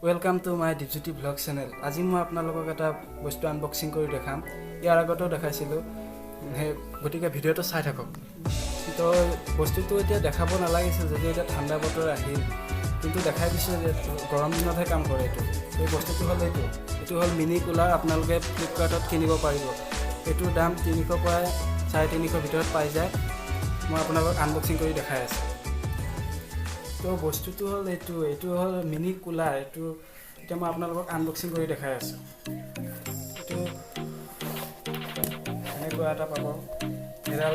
Welcome to my Dipjyoti vlog channel. আজি মই আপোনালোকক এটা বস্তু আনবক্সিং কৰি দেখাম। ইয়াৰ আগতেও দেখাইছিলোঁ, সেই গতিকে ভিডিঅ'টো চাই থাকক। তো বস্তুটো এতিয়া দেখাব নালাগিছিল, যদিও এতিয়া ঠাণ্ডা বতৰ আহিল, কিন্তু দেখাই দিছোঁ যে গৰম দিনতহে কাম কৰে এইটো। এই বস্তুটো হ'ল এইটো এইটো হ'ল মিনি কুলাৰ। আপোনালোকে ফ্লিপকাৰ্টত কিনিব পাৰিব। এইটোৰ দাম 300 পৰা 350 ভিতৰত পাই যায়। মই আপোনালোকক আনবক্সিং কৰি দেখাই আছোঁ। তো বস্তুটো হ'ল এইটো এইটো হ'ল মিনি কুলাৰ। এইটো এতিয়া মই আপোনালোকক আনবক্সিং কৰি দেখাই আছোঁ। এইটো এনেকুৱা এটা পাব, এডাল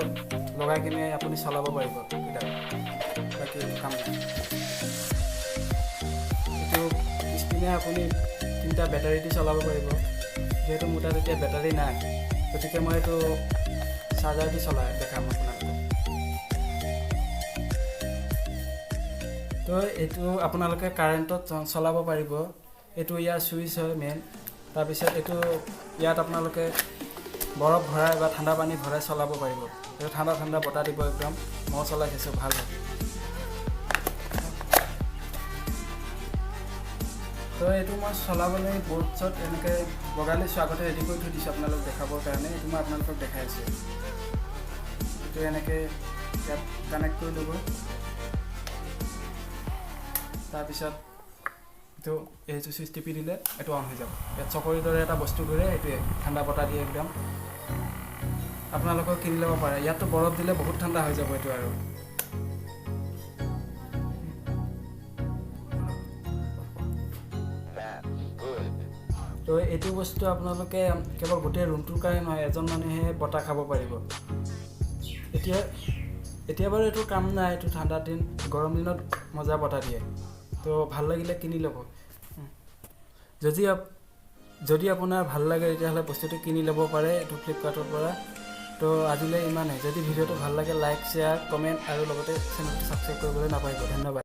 লগাই কিনে আপুনি চলাব পাৰিব এডাল, বাকী কাম নাই। এইটো পিছপিনে আপুনি তিনিটা বেটাৰী দি চলাব পাৰিব। যিহেতু মোৰ তাত এতিয়া বেটাৰী নাই, গতিকে মই এইটো চাৰ্জাৰ দি চলাই দেখাম আপোনালোকক। তো এইটো আপোনালোকে কাৰেণ্টত চলাব পাৰিব। এইটো ইয়াৰ ছুইচ হয় মেইন। তাৰপিছত এইটো ইয়াত আপোনালোকে বৰফ ভৰাই বা ঠাণ্ডা পানী ভৰাই চলাব পাৰিব। এইটো ঠাণ্ডা ঠাণ্ডা বতাহ দিব একদম। মই চলাই চাইছোঁ, ভাল হয়। তো এইটো মই চলাবলৈ বৰ্ড চৰ্ড এনেকৈ লগাই লৈছোঁ, আগতে ৰেডি কৰি থৈ দিছোঁ আপোনালোক দেখাবৰ কাৰণে। এইটো মই আপোনালোকক দেখাই আছোঁ। এইটো এনেকৈ ইয়াত কানেক্ট কৰি ল'ব। তাৰপিছত এইটো চুইচ টিপি দিলে এইটো অন হৈ যাব। ইয়াত চকৰিৰ দৰে এটা বস্তু ঘূৰে, এইটোৱে ঠাণ্ডা বতাহ দিয়ে একদম। আপোনালোকেও কিনি ল'ব পাৰে। ইয়াততো বৰফ দিলে বহুত ঠাণ্ডা হৈ যাব এইটো। আৰু তো এইটো বস্তু আপোনালোকে কেৱল গোটেই ৰুমটোৰ কাৰণে নহয়, এজন মানুহে বতাহ খাব পাৰিব। এতিয়া এতিয়া বাৰু এইটো কাম নাই, এইটো ঠাণ্ডা দিন, গৰম দিনত মজা বতাহ দিয়ে। তো ভাল লাগিলে কিনি ল'ব। যদি যদি আপোনাৰ ভাল লাগে, তেতিয়াহ'লে বস্তুটো কিনি ল'ব পাৰে এইটো ফ্লিপকাৰ্টৰ পৰা। তো আজিলৈ ইমানেই। যদি ভিডিঅ'টো ভাল লাগে, লাইক, শ্বেয়াৰ, কমেণ্ট আৰু লগতে চেনেলটো ছাবস্ক্ৰাইব কৰিবলৈ নাপাহৰিব। ধন্যবাদ।